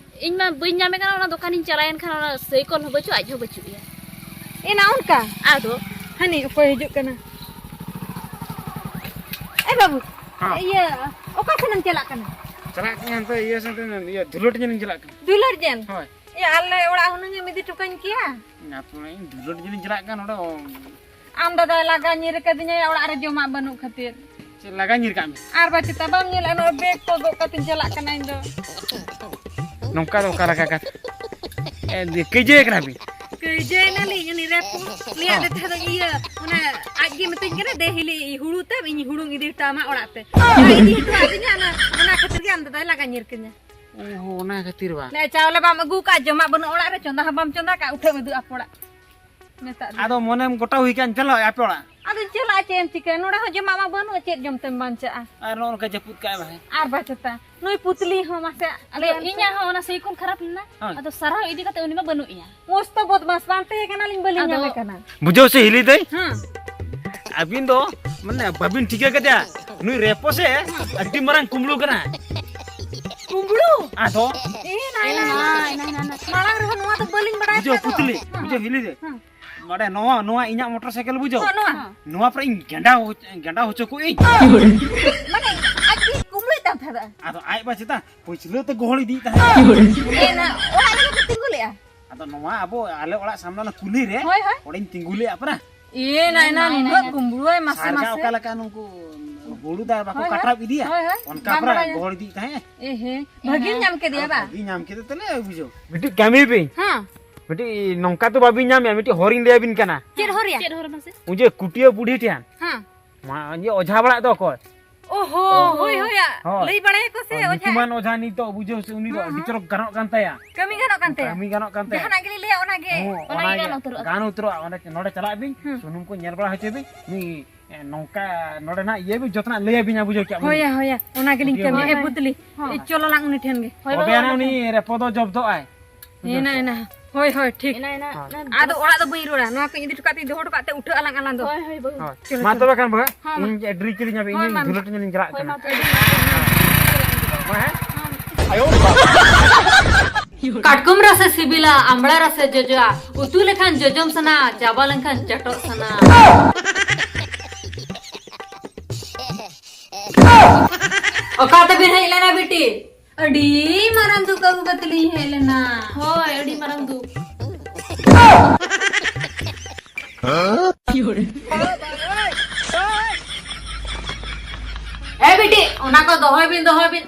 ᱤᱧ ᱢᱟ ᱵᱟᱹᱧ ᱧᱟᱢᱮ ᱠᱟᱱᱟ, ᱚᱱᱟ ᱫᱚᱠᱟᱱᱤᱧ ᱪᱟᱞᱟᱣᱮᱱ ᱠᱷᱟᱱ ᱚᱱᱟ ᱥᱟᱭᱠᱮᱞ ᱦᱚᱸ ᱵᱟᱹᱪᱩᱜᱼᱟ, ᱟᱡ ᱦᱚᱸ ᱵᱟᱹᱪᱩᱜ ᱮᱭᱟ᱾ ᱮᱱᱟ ᱚᱱᱠᱟ? ᱟᱫᱚ? ᱦᱟᱹᱱᱤ ᱚᱠᱚᱭ ᱦᱤᱡᱩᱜ ᱠᱟᱱᱟ? ᱮ ᱵᱟᱹᱵᱩ, ᱦᱮᱸ᱾ ᱤᱭᱟᱹ, ᱚᱠᱟ ᱥᱮᱱᱮᱢ ᱪᱟᱞᱟᱜ ᱠᱟᱱᱟ? ᱪᱟᱞᱟᱜ ᱠᱟᱱᱟ ᱦᱟᱱᱛᱮ ᱤᱭᱟᱹ ᱥᱮᱱ ᱛᱮ, ᱤᱭᱟᱹ, ᱫᱷᱩᱞᱟᱹᱴ ᱧᱮᱞᱤᱧ ᱪᱟᱞᱟᱜ ᱠᱟᱱᱟ᱾ ᱫᱷᱩᱞᱟᱹᱴ ᱧᱮᱞ? ᱦᱳᱭ᱾ ᱮ, ᱟᱞᱮ ᱚᱲᱟᱜ ᱦᱩᱱᱟᱹᱝ ᱮᱢ ᱤᱫᱤ ᱦᱚᱴᱚ ᱠᱟᱹᱧ ᱠᱮᱭᱟ? ᱟᱯᱮ ᱤᱧ ᱫᱩᱞᱟᱹᱲ ᱡᱩᱫᱤᱧ ᱪᱟᱞᱟᱜ ᱠᱟᱱ ᱱᱚᱰᱮ᱾ ᱟᱢ ᱫᱟᱫᱟᱭ ᱞᱟᱜᱟ ᱧᱤᱨ ᱠᱟᱫᱤᱧᱟ ᱚᱲᱟᱜ ᱨᱮ ᱡᱚᱢᱟᱜ ᱵᱟᱹᱱᱩᱜ ᱠᱷᱟᱹᱛᱤᱨ᱾ ᱪᱮᱫ ᱞᱟᱜᱟ ᱧᱤᱨ ᱠᱟᱜ ᱢᱮ? ᱟᱨ ᱵᱟ ᱪᱮᱛᱟ ᱵᱟᱢ ᱧᱮᱞᱟ ᱱᱚᱜᱼᱚᱭ ᱵᱮᱜᱽ ᱠᱚ ᱜᱚᱜ ᱠᱟᱛᱮᱧ ᱪᱟᱞᱟᱜ ᱠᱟᱱᱟ ᱤᱧ ᱫᱚ᱾ ᱱᱚᱝᱠᱟ ᱫᱚ ᱚᱠᱟ ᱞᱮᱠᱟ ᱠᱟᱛᱷᱟ? ᱮ, ᱫᱤ-, ᱠᱟᱹᱭᱡᱟᱹ ᱠᱟᱱᱟ ᱵᱤᱱ? ᱠᱟᱹᱭᱡᱟᱹᱭ ᱱᱟᱞᱤᱧ ᱩᱱᱤ ᱨᱮ ᱯᱩ-, ᱞᱟᱹᱭᱟᱫ ᱞᱮ ᱛᱟᱦᱮᱸ ᱫᱚ ᱤᱭᱟᱹ, ᱚᱱᱟ ᱟᱡ ᱜᱮ ᱢᱤᱛᱟᱹᱧ ᱠᱟᱱᱟ, "ᱫᱮ ᱦᱤᱞᱤ ᱦᱩᱲᱩ ᱛᱟᱢ, ᱤᱧ ᱦᱩᱲᱩᱧ ᱤᱫᱤ ᱦᱚᱴᱚ ᱟᱢᱟ ᱚᱲᱟᱜ ᱛᱮ᱾" ᱚᱱᱟ ᱤᱫᱤ ᱦᱚᱴᱚ ᱟᱹᱫᱤᱧᱟ, ᱚᱱᱟ, ᱚᱱᱟ ᱠᱷᱟᱹᱛᱤᱨ ᱜᱮ ᱟᱢ ᱫᱟᱫᱟᱭ ᱞᱟᱜᱟ ᱧᱤᱨ ᱠᱟᱹᱧᱟ᱾ ᱚ, ᱚᱱᱟ ᱠᱷᱟᱹᱛᱤᱨ ᱵᱟ? ᱞᱟᱹᱭ, ᱪᱟᱣᱞᱮ ᱵᱟᱢ ᱟᱹᱜᱩ ᱠᱟᱜᱼᱟ, ᱡᱚᱢᱟᱜ ᱵᱟᱹᱱᱩᱜ ᱚᱲᱟᱜ ᱨᱮ, ᱪᱚᱸᱫᱟ ᱦᱚᱸ ᱵᱟᱢ ᱪᱚᱸᱫᱟ ᱠᱟᱜᱼᱟ, ᱩᱴᱷᱟᱹᱣ ᱩᱫᱩᱜ ᱟᱯᱮ ᱚᱲᱟᱜ᱾ ᱢᱮᱛᱟᱜ ᱫᱚ᱾ ᱟᱫᱚ ᱢᱚᱱᱮᱢ ᱜᱚᱴᱟ ᱦᱩᱭ ᱠᱟᱱ, ᱪᱟᱞᱟᱜ ᱟᱯᱮ ᱚᱲᱟᱜ᱾ ᱟᱫᱚᱧ ᱪᱟᱞᱟᱜᱼᱟ, ᱪᱮᱫ ᱮᱢ ᱪᱤᱠᱟᱹᱭᱟ? ᱱᱚᱰᱮ ᱦᱚᱸ ᱡᱚᱢᱟᱜ ᱢᱟ ᱵᱟᱹᱱᱩᱜᱼᱟ, ᱪᱮᱫ ᱡᱚᱢ ᱛᱮᱢ ᱵᱟᱧᱪᱟᱜᱼᱟ? ᱟᱨ ᱱᱚᱜᱼᱚ ᱱᱚᱝᱠᱟ ᱡᱟᱹᱯᱩᱫ ᱠᱟᱜᱼᱟᱭ ᱵᱟᱦᱮ᱾ ᱟᱨ ᱵᱟᱪᱮᱛᱟ, ᱱᱩᱭ ᱯᱩᱛᱞᱤ ᱦᱚᱸ ᱢᱟᱥᱮ ᱟᱫᱚ ᱟᱞᱮ ᱤᱧᱟᱜ ᱦᱚᱸ ᱚᱱᱟ ᱥᱤ ᱠᱷᱚᱱ ᱠᱷᱟᱨᱟᱯ ᱞᱮᱱᱟ᱾ ᱦᱳᱭ᱾ ᱟᱫᱚ ᱥᱟᱨᱦᱟᱣ ᱤᱫᱤ ᱠᱟᱛᱮ ᱩᱱᱤ ᱢᱟ ᱵᱟᱹᱱᱩᱜ ᱮᱭᱟ᱾ ᱢᱚᱥᱛᱚ ᱵᱚᱫᱢᱟᱥ, ᱵᱟᱝ ᱛᱟᱦᱮᱸ ᱠᱟᱱᱟ, ᱞᱤᱧ ᱵᱟᱹᱞᱤᱧ ᱟᱫᱚ ᱧᱟᱢᱮ ᱠᱟᱱᱟ᱾ ᱵᱩᱡᱷᱟᱹᱣ ᱥᱮ ᱦᱤᱞᱤ ᱫᱟᱹᱭ? ᱦᱮᱸ᱾ ᱟᱹᱵᱤᱱ ᱫᱚ ᱢᱟᱱᱮ ᱵᱟᱹᱵᱤᱱ ᱴᱷᱤᱠᱟᱹ ᱠᱟᱫᱮᱭᱟ᱾ ᱱᱩᱭ ᱨᱮᱯᱚ ᱥᱮ ᱟᱹᱰᱤ ᱢᱟᱨᱟᱝ ᱠᱩᱢᱵᱽᱲᱩ ᱠᱟᱱᱟ᱾ ᱠᱩᱢᱵᱽᱲᱩ? ᱟᱫᱚ? ᱮ, ᱱᱟᱭ, ᱱᱟᱭ, ᱱᱟᱭ᱾ ᱢᱟᱲᱟᱝ ᱨᱮᱦᱚᱸ ᱱᱚᱣᱟ ᱫᱚ ᱵᱟᱹᱞᱤᱧ ᱵᱟᱲᱟᱭ ᱵᱩᱡᱷᱟᱹᱣ ᱛᱟᱦᱮᱸ ᱫᱚ᱾ ᱯᱩᱛᱞᱤ, ᱦᱮᱸ᱾ ᱵᱩᱡᱷᱟᱹᱣ ᱦᱤᱞᱤ ᱫᱟᱹᱭ? ᱦᱮᱸ᱾ ᱱᱚᱰᱮ ᱱᱚᱣᱟ, ᱱᱚᱣᱟ ᱤᱧᱟᱜ ᱢᱚᱴᱚᱨ ᱥᱟᱭᱠᱮᱞ ᱵᱩᱡᱷᱟᱹᱣ? ᱦᱚᱸ, ᱱᱚᱣᱟ᱾ ᱱᱚᱣᱟ ᱯᱚᱨᱮ ᱤᱧ ᱜᱮᱸᱰᱟ ᱦᱚ-, ᱜᱮᱸᱰᱟ ᱦᱚᱪᱚ ᱠᱚ ᱤᱧ᱾ ᱢᱟᱱᱮ, ᱟᱡ ᱜᱮ ᱠᱩᱢᱵᱽᱲᱩᱭ ᱛᱟᱢ ᱛᱟᱦᱮᱸᱫ᱾ ᱟᱫᱚ ᱟᱡ ᱵᱟ ᱪᱮᱛᱟ ᱯᱟᱹᱪᱷᱞᱟᱹ ᱛᱮ ᱜᱚᱦᱚᱲ ᱤᱫᱤᱭᱮᱫ ᱛᱟᱦᱮᱸᱫ᱾ ᱮ ᱱᱟ, ᱚᱲᱟᱜ ᱨᱮᱜᱮ ᱯᱮ ᱛᱤᱸᱜᱩ ᱞᱮᱜᱼᱟ? ᱟᱫᱚ ᱱᱚᱣᱟ ᱟᱵᱚ ᱟᱞᱮ ᱚᱲᱟᱜ ᱥᱟᱢᱱᱟ ᱚᱱᱟ ᱠᱩᱞᱦᱤ ᱨᱮ, ᱦᱳᱭ, ᱦᱳᱭ᱾ ᱚᱸᱰᱮᱧ ᱛᱤᱸᱜᱩ ᱞᱮᱜᱼᱟ ᱯᱟᱨᱟ᱾ ᱮ ᱱᱟᱭ ᱱᱟ, ᱱᱩᱱᱟᱹᱜ ᱠᱩᱢᱵᱽᱲᱩ ᱟᱭ ᱢᱟᱥᱮ ᱥᱟᱨᱜᱟ ᱢᱟᱥᱮ᱾ ᱚᱠᱟ ᱞᱮᱠᱟ ᱱᱩᱠᱩ ᱦᱩᱲᱩ ᱫᱟᱨ ᱵᱟᱠᱚ ᱦᱳᱭ, ᱦᱳᱭ᱾ ᱠᱟᱴᱨᱟᱯ ᱤᱫᱤᱭᱟ? ᱦᱳᱭ, ᱦᱳᱭ᱾ ᱚᱱᱠᱟ ᱵᱟᱝ ᱯᱟᱨᱟ ᱵᱟᱲᱟᱭᱟ᱾ ᱜᱚᱦᱚᱲ ᱤᱫᱤᱭᱮᱫ ᱛᱟᱦᱮᱸᱫ᱾ ᱮ ᱦᱮ, ᱵᱷᱟᱹᱜᱤᱢ ᱧᱟᱢ ᱠᱮᱫᱮᱭᱟ ᱵᱟ? ᱵᱷᱟᱹᱜᱤ ᱧᱟᱢ ᱠᱮᱫᱮ ᱛᱮᱞᱮ ᱵᱩᱡᱷᱟᱹᱣ᱾ ᱢᱤᱫᱴᱤᱡ ᱠᱟᱹᱢᱤ ᱵᱤᱱ᱾ ᱦᱮᱸ᱾ ᱢᱤᱫᱴᱤᱡ ᱱᱚᱝᱠᱟ ᱫᱚ ᱵᱟᱵᱤᱱ ᱧᱟᱢᱮᱜᱼᱟ, ᱢᱤᱫᱴᱤᱡ ᱦᱚᱨᱤᱧ ᱞᱟᱹᱭ ᱟᱵᱤᱱ ᱠᱟᱱᱟ᱾ ᱪᱮᱫ ᱦᱚᱨ ᱭᱟ? ᱪᱮᱫ ᱦᱚᱨ ᱢᱟᱥᱮ? ᱩᱱᱤ ᱡᱮ ᱠᱩᱴᱤᱭᱟᱹ ᱵᱩᱰᱷᱤ ᱴᱷᱮᱱ᱾ ᱦᱮᱸ᱾ ᱢᱟ, ᱤᱭᱟᱹ ᱚᱡᱷᱟ ᱵᱟᱲᱟᱜ ᱫᱚ ᱚᱠᱚᱭ? ᱚᱦᱚ, ᱦᱳᱭ, ᱦᱳᱭ, ᱭᱟ᱾ ᱦᱳᱭ᱾ ᱞᱟᱹᱭ ᱵᱟᱲᱟᱭᱟᱠᱚ ᱥᱮ ᱦᱳᱭ, ᱚᱡᱷᱟ᱾ ᱧᱩᱛᱩᱢᱟᱱ ᱚᱡᱷᱟ ᱱᱤᱛᱚᱜ ᱵᱩᱡᱷᱟᱹᱣ ᱥᱮ ᱩᱱᱤ ᱫᱚ ᱦᱩᱸ, ᱟᱹᱰᱤ ᱦᱩᱸ᱾ ᱪᱚᱨᱚᱠ ᱜᱟᱱᱚᱜ ᱠᱟᱱ ᱛᱟᱭᱟ᱾ ᱠᱟᱹᱢᱤ ᱜᱟᱱᱚᱜ ᱠᱟᱱ ᱛᱟᱭᱟ᱾ ᱠᱟᱹᱢᱤ ᱜᱟᱱᱚᱜ ᱠᱟᱱ ᱛᱟᱭᱟ᱾ ᱡᱟᱦᱟᱱᱟᱜ ᱜᱮᱞᱤᱧ ᱞᱟᱹᱭᱟ, ᱚᱱᱟᱜᱮ᱾ ᱦᱚᱸ, ᱚᱱᱟᱜᱮ ᱚᱱᱟᱜᱮ ᱜᱟᱱ ᱩᱛᱟᱹᱨᱚᱜᱼᱟ᱾ ᱜᱟᱱ ᱩᱛᱟᱹᱨᱚᱜᱼᱟ᱾ ᱚᱸᱰᱮ, ᱱᱚᱰᱮ ᱪᱟᱞᱟᱜ ᱵᱤᱱ, ᱦᱩᱸ᱾ ᱥᱩᱱᱩᱢ ᱠᱚ ᱧᱮᱞ ᱵᱟᱲᱟ ᱦᱚᱪᱚᱭ ᱵᱤᱱ᱾ ᱱᱩᱭ, ᱮ, ᱱᱚᱝᱠᱟ ᱱᱚᱰᱮ ᱱᱟᱜ ᱤᱭᱟᱹ ᱵᱤᱱ ᱡᱚᱛᱚᱱᱟᱜ ᱞᱟᱹᱭ ᱟᱵᱤᱱᱟ, ᱵᱩᱡᱷᱟᱹᱣ ᱠᱮᱜᱼᱟ ᱵᱤᱱ? ᱦᱳᱭ, ᱦᱳᱭ, ᱚᱱᱟᱜᱮᱞᱤᱧ ᱠᱩᱴᱤᱭᱟᱹ ᱠᱟᱹᱢᱤᱭᱟ᱾ ᱵᱩᱰᱷᱤ᱾ ᱮ, ᱯᱩᱛᱞᱤ, ᱦᱚᱸ᱾ ᱮ, ᱪᱚᱞ ᱟᱞᱟᱝ ᱩᱱᱤ ᱴᱷᱮᱱ ᱜᱮ᱾ ᱦᱳᱭ, ᱛᱚᱵᱮ ᱵᱟᱹᱦᱩ, ᱟᱱᱟ ᱚᱱᱟ ᱩᱱᱤ ᱴᱷᱮᱱ᱾ ᱨᱮᱯᱚ ᱫᱚ ᱡᱚᱵᱫᱚᱜᱼᱟᱭ᱾ ᱮᱱᱟ, ᱮᱱᱟ᱾ ᱦᱳᱭ, ᱦᱳᱭ, ᱴᱷᱤᱠ᱾ ᱮᱱᱟ, ᱮᱱᱟ, ᱦᱳᱭ᱾ ᱮᱱᱟ᱾ ᱟᱫᱚ ᱚᱲᱟᱜ ᱫᱚ ᱵᱟᱹᱧ ᱨᱩᱣᱟᱹᱲᱟ᱾ ᱱᱚᱣᱟ ᱠᱚᱧ ᱤᱫᱤ ᱦᱚᱴᱚ ᱠᱟᱜ ᱛᱮ ᱫᱚᱦᱚ ᱦᱚᱴᱚ ᱠᱟᱜ ᱛᱮ ᱩᱴᱷᱟᱹᱜ ᱟᱞᱟᱝ ᱟᱞᱟᱝ ᱫᱚ᱾ ᱦᱳᱭ, ᱦᱳᱭ, ᱵᱟᱹᱦᱩ᱾ ᱦᱳᱭ᱾ ᱪᱚᱞᱚ, ᱢᱟ ᱪᱚᱞᱚ᱾ ᱛᱚᱵᱮ ᱠᱷᱟᱱ ᱵᱟᱹᱦᱩ, ᱦᱚᱸ, ᱢᱟ᱾ ᱤᱧ ᱰᱨᱤᱞ ᱠᱤᱨᱤᱧ ᱟᱹᱵᱤᱱ, ᱦᱳᱭ, ᱤᱧ ᱢᱟ᱾ ᱫᱷᱩᱞᱟᱹᱴ ᱧᱮᱞᱤᱧ ᱪᱟᱞᱟᱜ ᱦᱳᱭ, ᱠᱟᱱᱟ᱾ ᱢᱟ, ᱛᱚᱵᱮ᱾ ᱢᱟ, ᱦᱮᱸ? ᱦᱚᱸ᱾ ᱠᱟᱴᱠᱚᱢ ᱨᱟᱥᱮ ᱥᱤᱵᱤᱞᱟ, ᱟᱢᱲᱟ ᱨᱟᱥᱮ ᱡᱚᱡᱚᱟ, ᱩᱛᱩ ᱞᱮᱠᱷᱟᱱ ᱡᱚᱡᱚᱢ ᱥᱟᱱᱟ, ᱪᱟᱵᱟ ᱞᱮᱱᱠᱷᱟᱱ ᱪᱟᱴᱚᱜ ᱥᱟᱱᱟ᱾ ᱚᱠᱟ ᱛᱮᱵᱤᱱ ᱦᱮᱡ ᱞᱮᱱᱟ ᱵᱤᱴᱤ? ᱟᱹᱰᱤ ᱢᱟᱨᱟᱝ ᱫᱩᱠ ᱟᱹᱜᱩ ᱠᱟᱛᱮ ᱞᱤᱧ ᱦᱮᱡ ᱞᱮᱱᱟ᱾ ᱦᱳᱭ, ᱟᱹᱰᱤ ᱢᱟᱨᱟᱝ ᱫᱩᱠ᱾ ᱮ ᱵᱤᱴᱤ, ᱚᱱᱟ ᱠᱚ ᱫᱚᱦᱚᱭ ᱵᱤᱱ, ᱫᱚᱦᱚᱭ ᱵᱤᱱ᱾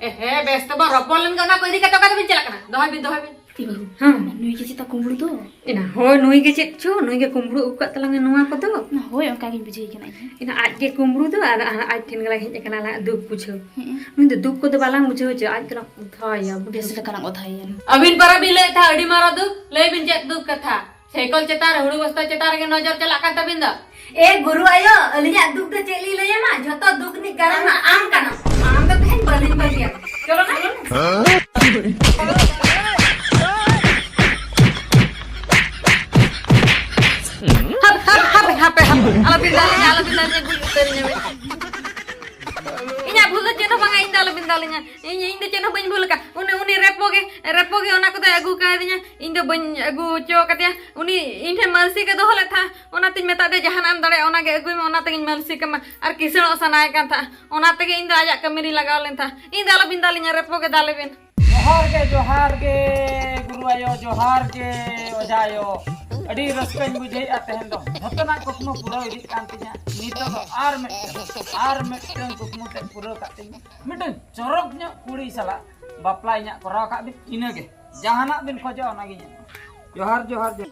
ᱮ ᱦᱮ, ᱵᱮᱥ ᱛᱮᱵᱚ ᱨᱚᱯᱚᱲ ᱞᱮᱱ ᱜᱮ, ᱚᱱᱟ ᱠᱚ ᱤᱫᱤ ᱠᱟᱛᱮ ᱚᱠᱟ ᱛᱮᱵᱤᱱ ᱪᱟᱞᱟᱜ ᱠᱟᱱᱟ? ᱫᱚᱦᱚᱭ ᱵᱤᱱ, ᱫᱚᱦᱚᱭ ᱵᱤᱱ᱾ ᱮ ᱵᱟᱹᱦᱩ, ᱦᱮᱸ᱾ ᱱᱩᱭ ᱜᱮ ᱪᱮᱛᱟ ᱠᱩᱢᱵᱽᱲᱩ ᱫᱚ? ᱮᱱᱟ, ᱦᱳᱭ, ᱱᱩᱭ ᱜᱮ ᱪᱮᱫ ᱪᱚ, ᱱᱩᱭ ᱜᱮ ᱠᱩᱢᱵᱽᱲᱩ ᱟᱹᱜᱩ ᱠᱟᱜ ᱛᱟᱞᱟᱝᱟ ᱱᱚᱣᱟ ᱠᱚᱫᱚ᱾ ᱦᱳᱭ, ᱚᱱᱠᱟ ᱜᱤᱧ ᱵᱩᱡᱷᱟᱹᱣ ᱠᱟᱱᱟ ᱤᱧ ᱦᱚᱸ᱾ ᱮᱱᱟ, ᱟᱡ ᱜᱮ ᱠᱩᱢᱵᱽᱲᱩ ᱫᱚ, ᱟᱨ ᱟᱡ ᱴᱷᱮᱱ ᱜᱮᱞᱟᱝ ᱦᱮᱡ ᱟᱠᱟᱱᱟ, ᱟᱞᱟᱝᱟᱜ ᱫᱩᱠ ᱵᱩᱡᱷᱟᱹᱣ᱾ ᱦᱮᱸ᱾ ᱱᱩᱭ ᱫᱚ ᱫᱩᱠ ᱠᱚᱫᱚ ᱵᱟᱞᱟᱝ ᱵᱩᱡᱷᱟᱹᱣ ᱦᱚᱪᱚ, ᱟᱡ ᱜᱮᱞᱟᱝ ᱚᱫᱷᱟᱭᱟ, ᱵᱩᱡᱷᱟᱹᱣ᱾ ᱵᱮᱥ ᱞᱮᱠᱟ ᱞᱟᱝ ᱚᱫᱷᱟᱭᱟ᱾ ᱟᱹᱵᱤᱱ ᱯᱟᱨᱟ ᱵᱤᱱ ᱞᱟᱹᱭᱮᱫ ᱛᱟᱦᱮᱸᱫ ᱟᱹᱰᱤ ᱢᱟᱨᱟᱝ ᱫᱩᱠ, ᱞᱟᱹᱭ ᱵᱤᱱ ᱪᱮᱫ ᱫᱩᱠ ᱠᱟᱛᱷᱟ? ᱥᱟᱭᱠᱮᱞ ᱪᱮᱛᱟᱱ ᱨᱮ ᱦᱩᱲᱩ ᱵᱚᱥᱛᱟ ᱪᱮᱛᱟᱱ ᱨᱮᱜᱮ ᱱᱚᱡᱚᱨ ᱪᱟᱞᱟᱜ ᱠᱟᱱ ᱛᱟᱹᱵᱤᱱ ᱫᱚ᱾ ᱮ ᱜᱩᱨᱩ ᱟᱭᱳ, ᱟᱹᱞᱤᱧᱟᱜ ᱫᱩᱠ ᱫᱚ ᱪᱮᱫ ᱞᱤᱧ ᱞᱟᱹᱭᱟᱢᱟ? ᱡᱷᱚᱛᱚ ᱫᱩᱠ ᱨᱤᱱᱤᱡ ᱠᱟᱨᱚᱱ ᱢᱟ ᱟᱢ ᱠᱟᱱᱟᱢ᱾ ᱟᱢ ᱫᱚ ᱛᱮᱦᱮᱧ ᱵᱟᱹᱞᱤᱧ ᱵᱟᱹᱜᱤᱭᱟ᱾ ᱪᱚᱞᱚ ᱱᱟ᱾ ᱦᱟᱯᱮ, ᱦᱟᱯᱮ, ᱦᱟᱯᱮ, ᱦᱟᱯᱮ᱾ ᱟᱞᱚᱵᱤᱱ ᱫᱟᱞᱤᱧᱟ, ᱟᱞᱚᱵᱤᱱ ᱫᱟᱞᱤᱧᱟ, ᱜᱩᱡᱩᱜ ᱩᱛᱟᱹᱨᱤᱧᱟ ᱵᱤᱱ᱾ ᱤᱧᱟᱜ ᱵᱷᱩᱞ ᱫᱚ ᱪᱮᱫ ᱦᱚᱸ ᱵᱟᱝᱟ, ᱤᱧ ᱫᱚ ᱟᱞᱚᱵᱤᱱ ᱫᱟᱞᱤᱧᱟ᱾ ᱤᱧ, ᱤᱧ ᱫᱚ ᱪᱮᱫ ᱦᱚᱸ ᱵᱟᱹᱧ ᱵᱷᱩᱞ ᱟᱠᱟᱫ᱾ ᱩᱱᱤ, ᱩᱱᱤ ᱨᱮᱯᱚ ᱜᱮ, ᱨᱮᱯᱚ ᱜᱮ ᱚᱱᱟ ᱠᱚᱫᱚᱭ ᱟᱹᱜᱩ ᱠᱟᱣᱫᱤᱧᱟ᱾ ᱤᱧ ᱫᱚ ᱵᱟᱹᱧ ᱟᱹᱜᱩ ᱦᱚᱪᱚ ᱟᱠᱟᱫᱮᱭᱟ᱾ ᱩᱱᱤ ᱤᱧ ᱴᱷᱮᱱ ᱢᱟᱹᱱᱥᱤᱠ ᱮ ᱫᱚᱦᱚ ᱞᱮᱫ ᱛᱟᱦᱮᱸᱫ, ᱚᱱᱟᱛᱤᱧ ᱢᱮᱛᱟᱫ ᱫᱮᱭᱟ, "ᱡᱟᱦᱟᱱᱟᱜ ᱮᱢ ᱫᱟᱲᱮᱭᱟᱜᱼᱟ, ᱚᱱᱟ ᱜᱮ ᱟᱹᱜᱩᱭ ᱢᱮ, ᱚᱱᱟ ᱛᱮᱜᱤᱧ ᱢᱟᱹᱱᱥᱤᱠ ᱟᱢᱟ᱾" ᱟᱨ ᱠᱤᱥᱟᱹᱬᱚᱜ ᱥᱟᱱᱟᱭᱮ ᱠᱟᱱ ᱛᱟᱦᱮᱸᱫ, ᱚᱱᱟ ᱛᱮᱜᱮ ᱤᱧ ᱫᱚ ᱟᱡᱟᱜ ᱠᱟᱹᱢᱤ ᱨᱤᱧ ᱞᱟᱜᱟᱣ ᱞᱮᱱ ᱛᱟᱦᱮᱸᱫ᱾ ᱤᱧ ᱫᱚ ᱟᱞᱚᱵᱤᱱ ᱫᱟᱞᱤᱧᱟ, ᱨᱮᱯᱚ ᱜᱮ ᱫᱟᱞᱮ ᱵᱤᱱ᱾ ᱡᱚᱦᱟᱨ ᱜᱮ, ᱡᱚᱦᱟᱨ ᱜᱮ, ᱜᱩᱨᱩ ᱟᱭᱳ, ᱡᱚᱦᱟᱨ ᱜᱮ, ᱚᱡᱷᱟ ᱟᱭᱳ᱾ ᱟᱹᱰᱤ ᱨᱟᱹᱥᱠᱟᱹᱧ ᱵᱩᱡᱷᱟᱹᱣᱮᱫᱼᱟ ᱛᱮᱦᱮᱧ ᱫᱚ᱾ ᱡᱷᱚᱛᱚᱱᱟᱜ ᱠᱩᱠᱢᱩ ᱯᱩᱨᱟᱹᱣ ᱤᱫᱤᱜ ᱠᱟᱱ ᱛᱤᱧᱟ᱾ ᱱᱤᱛᱚᱜ ᱫᱚ ᱟᱨ ᱢᱤᱫᱴᱟᱝ, ᱟᱨ ᱢᱤᱫᱴᱟᱝ ᱠᱩᱠᱢᱩ ᱛᱮᱫ ᱯᱩᱨᱟᱹᱣ ᱠᱟᱜ ᱛᱤᱧ ᱢᱮ᱾ ᱢᱤᱫᱴᱟᱝ ᱪᱚᱨᱚᱠ ᱧᱚᱜ ᱠᱩᱲᱤ ᱥᱟᱞᱟᱜ ᱵᱟᱯᱞᱟ ᱤᱧᱟᱜ ᱠᱚᱨᱟᱣ ᱠᱟᱜ ᱵᱤᱱ, ᱤᱱᱟᱹᱜᱮ᱾ ᱡᱟᱦᱟᱱᱟᱜ ᱵᱤᱱ ᱠᱷᱚᱡᱚᱜᱼᱟ, ᱚᱱᱟᱜᱤᱧ ᱮᱢᱟ᱾ ᱡᱚᱦᱟᱨ, ᱡᱚᱦᱟᱨ, ᱡᱚᱦᱟᱨ᱾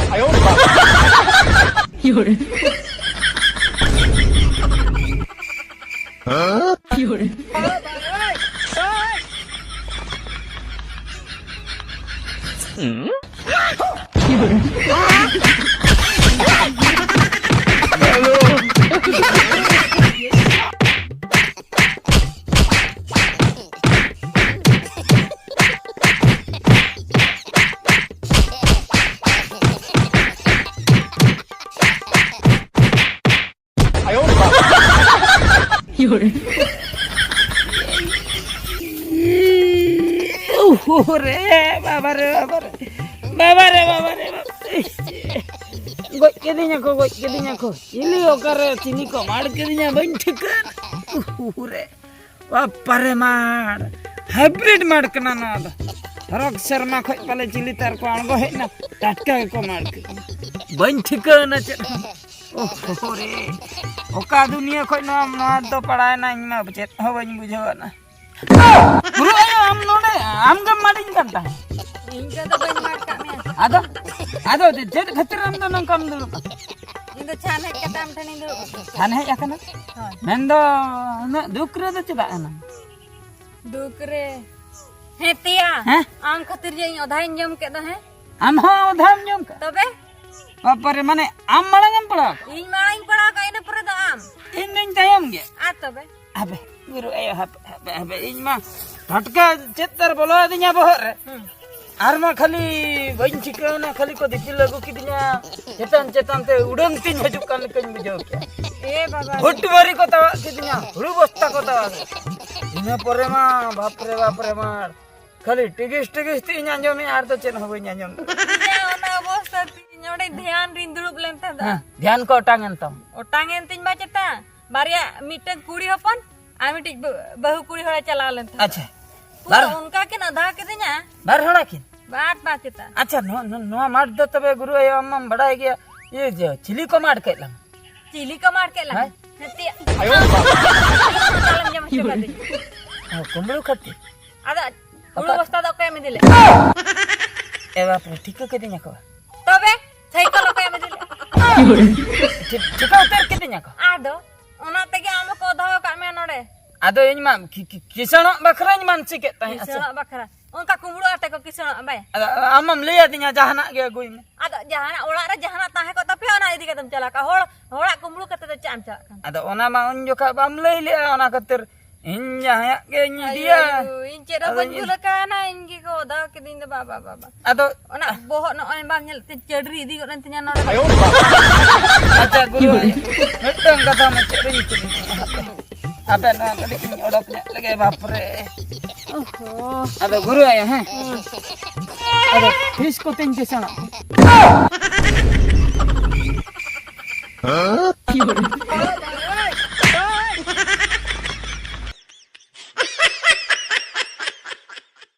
ᱳᱦᱳ ᱨᱮ, ᱵᱟᱵᱟ ᱨᱮ, ᱵᱟᱵᱟ ᱨᱮ, ᱵᱟᱵᱟ ᱨᱮ, ᱵᱟᱵᱟ ᱨᱮ, ᱵᱟᱵᱟ ᱨᱮ᱾ ᱜᱚᱡ ᱠᱤᱫᱤᱧᱟ ᱠᱚ, ᱜᱚᱡ ᱠᱤᱫᱤᱧᱟ ᱠᱚ᱾ ᱪᱤᱞᱤ ᱚᱠᱟᱨᱮ ᱪᱤᱞᱤ ᱠᱚ ᱢᱟᱲ ᱠᱤᱫᱤᱧᱟ, ᱵᱟᱹᱧ ᱴᱷᱤᱠᱟᱹᱱ᱾ ᱩᱦᱩ ᱨᱮ, ᱵᱟᱯᱟᱨᱮ ᱢᱟᱲ, hybrid ᱢᱟᱲ ᱠᱟᱱᱟ ᱱᱚᱣᱟ ᱫᱚ᱾ ᱦᱚᱨᱚᱜ ᱥᱮᱨᱢᱟ ᱠᱷᱚᱡ ᱯᱟᱞᱮ ᱪᱤᱞᱤ ᱛᱟᱨ ᱠᱚ ᱟᱬᱜᱚ ᱦᱮᱡ ᱮᱱᱟ, ᱴᱟᱴᱠᱟ ᱜᱮᱠᱚ ᱢᱟᱲ ᱠᱤᱫᱤᱧᱟ᱾ ᱵᱟᱹᱧ ᱴᱷᱤᱠᱟᱹᱱᱟ ᱪᱮᱫ ᱦᱚᱸ᱾ ᱳᱦᱳ ᱨᱮ, ᱚᱠᱟ ᱫᱩᱱᱤᱭᱟᱹ ᱠᱷᱚᱡ ᱱᱚᱣᱟ, ᱱᱚᱣᱟ ᱫᱚ ᱯᱟᱲᱟᱣᱮᱱᱟ, ᱤᱧ ᱢᱟ ᱪᱮᱫ ᱦᱚᱸ ᱵᱟᱹᱧ ᱵᱩᱡᱷᱟᱹᱣ ᱮᱱᱟ᱾ ᱜᱩᱨᱩ ᱟᱭᱳ, ᱟᱢ ᱱᱚᱰᱮ ᱟᱢ ᱜᱮᱢ ᱢᱟᱲᱤᱧ ᱠᱟᱱ ᱛᱟᱦᱮᱸᱫ? ᱤᱧ ᱫᱚ ᱵᱟᱹᱧ ᱢᱟᱲ ᱠᱟᱜ ᱢᱮᱭᱟ᱾ ᱟᱫᱚ, ᱟᱫᱚ ᱪᱮᱫ ᱠᱷᱟᱹᱛᱤᱨ ᱟᱢ ᱫᱚ ᱱᱚᱝᱠᱟᱢ ᱫᱩᱲᱩᱵ ᱠᱟᱱᱟ? ᱤᱧ ᱫᱚ ᱪᱷᱟᱱ ᱦᱮᱡ ᱠᱟᱛᱮ ᱟᱢ ᱴᱷᱮᱱᱤᱧ ᱫᱩᱲᱩᱵ ᱠᱟᱱᱟ᱾ ᱪᱷᱟᱱ ᱦᱮᱡ ᱟᱠᱟᱱᱟ? ᱦᱳᱭ᱾ ᱢᱮᱱᱫᱚ ᱩᱱᱟᱹᱜ ᱫᱩᱠ ᱨᱮᱫᱚ ᱪᱮᱫᱟᱜ ᱮᱱᱟᱢ? ᱫᱩᱠ ᱨᱮ? ᱦᱮᱸ ᱛᱮᱭᱟ᱾ ᱦᱮᱸ? ᱟᱢ ᱠᱷᱟᱹᱛᱤᱨ ᱡᱮ ᱤᱧ ᱚᱫᱷᱟᱧ ᱡᱚᱢ ᱠᱮᱫ ᱫᱚ, ᱦᱮᱸ? ᱟᱢ ᱦᱚᱸ ᱚᱫᱷᱟᱢ ᱡᱚᱢ ᱠᱟᱜ? ᱛᱚᱵᱮ? ᱵᱟᱯᱟᱨᱮ, ᱢᱟᱱᱮ ᱟᱢ ᱢᱟᱲᱟᱝ ᱮᱢ ᱯᱟᱲᱟᱣ ᱠᱟᱱᱟ? ᱤᱧ ᱢᱟᱲᱟᱝ ᱤᱧ ᱯᱟᱲᱟᱣ ᱠᱟᱱᱟ, ᱤᱱᱟᱹ ᱯᱚᱨᱮ ᱫᱚ ᱟᱢ᱾ ᱤᱧ ᱫᱚᱧ ᱛᱟᱭᱚᱢ ᱜᱮ᱾ ᱟᱨ ᱛᱚᱵᱮ? ᱟᱵᱮ, ᱜᱩᱨᱩ ᱟᱭᱳ, ᱦᱟᱯᱮ, ᱦᱟᱯᱮ, ᱦᱟᱯᱮ, ᱤᱧ ᱢᱟ ᱴᱟᱴᱠᱟ ᱪᱮᱫ ᱛᱟᱨ ᱵᱚᱞᱚ ᱟᱹᱫᱤᱧᱟ ᱵᱚᱦᱚᱜ ᱨᱮ᱾ ᱦᱩᱸ᱾ ᱟᱨ ᱢᱟ ᱠᱷᱟᱹᱞᱤ ᱵᱟᱹᱧ ᱴᱷᱤᱠᱟᱹᱣᱱᱟ, ᱠᱷᱟᱹᱞᱤ ᱠᱚ ᱫᱤᱯᱤᱞ ᱟᱹᱜᱩ ᱠᱤᱫᱤᱧᱟ, ᱪᱮᱛᱟᱱ ᱪᱮᱛᱟᱱ ᱛᱮ ᱩᱰᱟᱹᱱ ᱛᱤᱧ ᱦᱤᱡᱩᱜ ᱠᱟᱱ ᱞᱮᱠᱟᱧ ᱵᱩᱡᱷᱟᱹᱣ ᱠᱮᱫᱼᱟ᱾ ᱮ ᱵᱟᱵᱟ ᱨᱮ᱾ ᱦᱩᱴ ᱵᱟᱹᱨᱤ ᱠᱚ ᱛᱟᱣᱟᱜ ᱠᱤᱫᱤᱧᱟ, ᱦᱩᱲᱩ ᱵᱚᱥᱛᱟ ᱠᱚ ᱛᱟᱣᱟᱜ᱾ ᱤᱱᱟᱹ ᱯᱚᱨᱮ ᱢᱟ ᱵᱟᱯ ᱨᱮ ᱵᱟᱯ ᱨᱮ ᱢᱟ ᱠᱷᱟᱹᱞᱤ ᱴᱤᱜᱤᱥ ᱴᱤᱜᱤᱥ ᱛᱮ ᱤᱧ ᱟᱸᱡᱚᱢᱮᱫᱼᱟ, ᱟᱨ ᱫᱚ ᱪᱮᱫ ᱦᱚᱸ ᱵᱟᱹᱧ ᱟᱸᱡᱚᱢ ᱮᱫᱟ᱾ ᱤᱧᱟᱹᱜ ᱚᱱᱟ ᱚᱵᱚᱥᱛᱟ ᱛᱤᱧ ᱚᱸᱰᱮ ᱫᱷᱮᱭᱟᱱ ᱨᱤᱧ ᱫᱩᱲᱩᱵ ᱞᱮᱱ ᱛᱟᱦᱮᱸ ᱫᱚ᱾ ᱦᱮᱸ, ᱫᱷᱮᱭᱟᱱ ᱠᱚ ᱚᱴᱟᱝ ᱮᱱ ᱛᱟᱢ᱾ ᱚᱴᱟᱝ ᱮᱱ ᱛᱤᱧ ᱢᱟ ᱪᱮᱛᱟ, ᱵᱟᱨᱭᱟ, ᱢᱤᱫᱴᱟᱝ ᱠᱩᱲᱤ ᱦᱚᱯᱚᱱ ᱟᱨ ᱢᱤᱫᱴᱤᱡ ᱵᱟᱹ-, ᱵᱟᱹᱦᱩ ᱠᱩᱲᱤ ᱦᱚᱲᱮ ᱪᱟᱞᱟᱣ ᱞᱮᱱ ᱛᱟᱦᱮᱸ᱾ ᱟᱪᱪᱷᱟ᱾ ᱯᱩᱨᱟᱹ ᱵᱟᱨ- ᱚᱱᱠᱟ ᱠᱤᱱ ᱟᱫᱷᱟ ᱠᱤᱫᱤᱧᱟ᱾ ᱵᱟᱨ ᱦᱚᱲ ᱟᱹᱠᱤᱱ? ᱵᱟᱨ ᱯᱟᱸᱪ ᱪᱮᱛᱟ᱾ ᱟᱪᱪᱷᱟ, ᱱᱚᱣᱟ, ᱱᱚᱣᱟ, ᱱᱚᱣᱟ ᱢᱟᱴᱷ ᱫᱚ ᱛᱚᱵᱮ ᱜᱩᱨᱩ ᱟᱭᱳ, ᱟᱢ ᱢᱟᱢ ᱵᱟᱲᱟᱭ ᱜᱮᱭᱟ, ᱤᱭᱟᱹ ᱡᱮ ᱪᱤᱞᱤ ᱠᱚ ᱢᱟᱴᱷ ᱠᱮᱫ ᱞᱟᱝ? ᱪᱤᱞᱤ ᱠᱚ ᱢᱟᱴᱷ ᱠᱮᱫ ᱞᱟᱝ? ᱦᱮᱸ? ᱦᱮᱸᱛᱮ-, ᱟᱭᱳ ᱵᱟᱵᱟ᱾ ᱟᱞᱚᱢ ᱡᱚᱢ ᱦᱚᱪᱚ ᱠᱟᱫᱤᱧ᱾ ᱦᱮᱸ, ᱠᱩᱢᱵᱽᱲᱩ ᱠᱷᱟᱹᱛᱤᱨ? ᱟᱫᱚ ᱦᱩᱲᱩ ᱚᱠᱟ- ᱵᱚᱥᱛᱟ ᱫᱚ ᱚᱠᱚᱭᱮᱢ ᱤᱫᱤ ᱞᱮᱫ? ᱮ ᱵᱟᱯ ᱨᱮ, ᱴᱷᱤᱠᱟᱹ ᱠᱤᱫᱤᱧᱟ ᱠᱚ᱾ ᱛᱚᱵᱮ ᱥᱟᱭᱠᱮᱞ ᱚᱠᱚᱭᱮᱢ ᱤᱫᱤ ᱞᱮᱫ? ᱴᱷᱤᱠ-, ᱴᱷᱤᱠᱟᱹ ᱩᱛᱟᱹᱨ ᱠᱤᱫᱤᱧᱟ ᱠᱚ᱾ ᱟᱫᱚ ᱚᱱᱟ ᱛᱮᱜᱮ ᱟᱢ ᱠᱚ ᱫᱚᱦᱚ ᱠᱟᱜ ᱢᱮᱭᱟ ᱱᱚᱰᱮ᱾ ᱟᱫᱚ ᱤᱧ ᱢᱟ ᱠᱤ-, ᱠᱤ-, ᱠᱤᱥᱟᱹᱬᱚᱜ ᱵᱟᱠᱷᱨᱟᱧ ᱢᱟᱱᱥᱤᱠᱮᱫ ᱛᱟᱦᱮᱸᱫ ᱥᱮ᱾ ᱠᱤᱥᱟᱹᱬᱚᱜ ᱵᱟᱠᱷᱨᱟ᱾ ᱚᱱᱠᱟ ᱠᱩᱢᱵᱽᱲᱩ ᱟᱛᱮ ᱠᱚ ᱠᱤᱥᱟᱹᱬᱚᱜᱼᱟ ᱵᱟᱭ? ᱟᱫᱚ ᱟᱢᱮᱢ ᱞᱟᱹᱭ ᱟᱫᱤᱧᱟ ᱡᱟᱦᱟᱱᱟᱜ ᱜᱮ ᱟᱹᱜᱩᱭ ᱢᱮ᱾ ᱟᱫᱚ ᱡᱟᱦᱟᱱᱟᱜ ᱚᱲᱟᱜ ᱨᱮ ᱡᱟᱦᱟᱱᱟᱜ ᱛᱟᱦᱮᱸ ᱠᱚᱜ ᱛᱟᱯᱮᱭᱟ, ᱚᱱᱟ ᱤᱫᱤ ᱠᱟᱛᱮᱢ ᱪᱟᱞᱟᱜ ᱠᱟᱱᱟ᱾ ᱦᱚᱲ, ᱦᱚᱲᱟᱜ ᱠᱩᱢᱵᱽᱲᱩ ᱠᱟᱛᱮ ᱫᱚ ᱪᱮᱫ ᱮᱢ ᱪᱟᱞᱟᱜ ᱠᱟᱱᱟ? ᱟᱫᱚ ᱚᱱᱟ ᱢᱟ ᱩᱱ ᱡᱚᱠᱷᱟ ᱵᱟᱢ ᱞᱟᱹᱭ ᱞᱮᱜᱼᱟ, ᱚᱱᱟ ᱠᱷᱟᱹᱛᱤᱨ ᱤᱧ ᱡᱟᱦᱟᱸᱭᱟᱜ ᱜᱮ ᱤᱧ ᱟᱭᱳ, ᱤᱫᱤᱭᱟ᱾ ᱟᱭᱳ, ᱤᱧ ᱪᱮᱫ ᱦᱚᱸ ᱟᱫᱚ ᱵᱟᱹᱧ ᱤᱧ ᱵᱷᱩᱞ ᱟᱠᱟᱱᱟ, ᱤᱧ ᱜᱮᱠᱚ ᱚᱫᱟ ᱠᱤᱫᱤᱧ ᱫᱚ, ᱵᱟᱵᱟ, ᱵᱟᱵᱟ᱾ ᱟᱫᱚ ᱚᱱᱟ ᱵᱚᱦᱚᱜ ᱱᱚᱜᱼᱚᱭ ᱵᱟᱝ ᱧᱮᱞ ᱛᱤᱧ ᱪᱟᱹᱰᱨᱤ ᱤᱫᱤ ᱜᱚᱫ ᱮᱱ ᱛᱤᱧᱟ ᱱᱚᱰᱮ᱾ ᱟᱪᱪᱷᱟ ᱜᱩᱨᱩ, ᱢᱤᱫᱴᱟᱝ ᱠᱟᱛᱷᱟ ᱢᱩᱪᱟᱹᱫ ᱨᱤᱧ ᱠᱩᱞᱤ ᱢᱮᱭᱟ, ᱦᱟᱯᱮ᱾ ᱟᱯᱮ ᱱᱚᱣᱟ ᱠᱟᱹᱴᱤᱡ ᱤᱧ ᱚᱰᱚᱠ ᱧᱚᱜ ᱞᱮᱜᱮ, ᱵᱟᱯᱨᱮ᱾ ᱚᱦᱚ᱾ ᱟᱫᱚ ᱜᱩᱨᱩ ᱟᱭᱳ, ᱦᱮᱸ? ᱦᱩᱸ᱾ ᱟᱫᱚ ᱯᱷᱤᱥ ᱠᱚᱛᱮᱧ ᱯᱮᱥᱟᱲᱟ᱾